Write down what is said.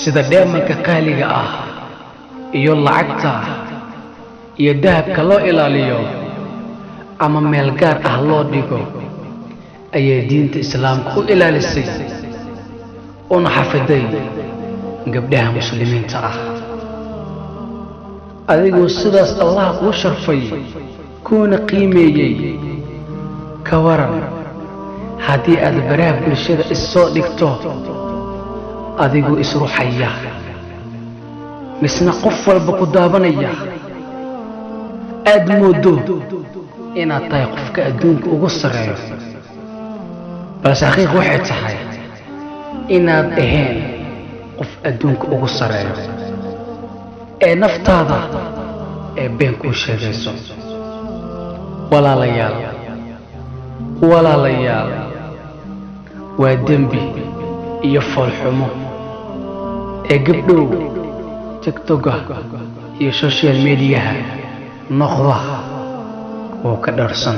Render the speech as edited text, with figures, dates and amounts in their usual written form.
Sida dheemanka qaaliga ah iyo lacagta iyo dahabka loo ilaaliyo ama meel gaar ah loo dhigo, ayay diinta Islaamka u ilaalisay una xafiday gabdhaha Muslimiinta ah. Adigoo sidaas Allah kuu sharfay kuuna qiimeeyey, ka waran haddii aad baraha bulshada is soo dhigto adigoo isruxaya, misna qof walba ku daabanaya, aad mooddo inaad tahay qofka adduunka ugu sarreeyo, balse xaqiiq waxay tahay inaad ahayn qof adduunka ugu sarreeyo ee naftaada ee been kuu sheegayso? Walaalayaal, walaalayaal, waa dembi iyo foolxumo ee gabdhow TikToka iyo social mediaha noqda wuu ka dharsan.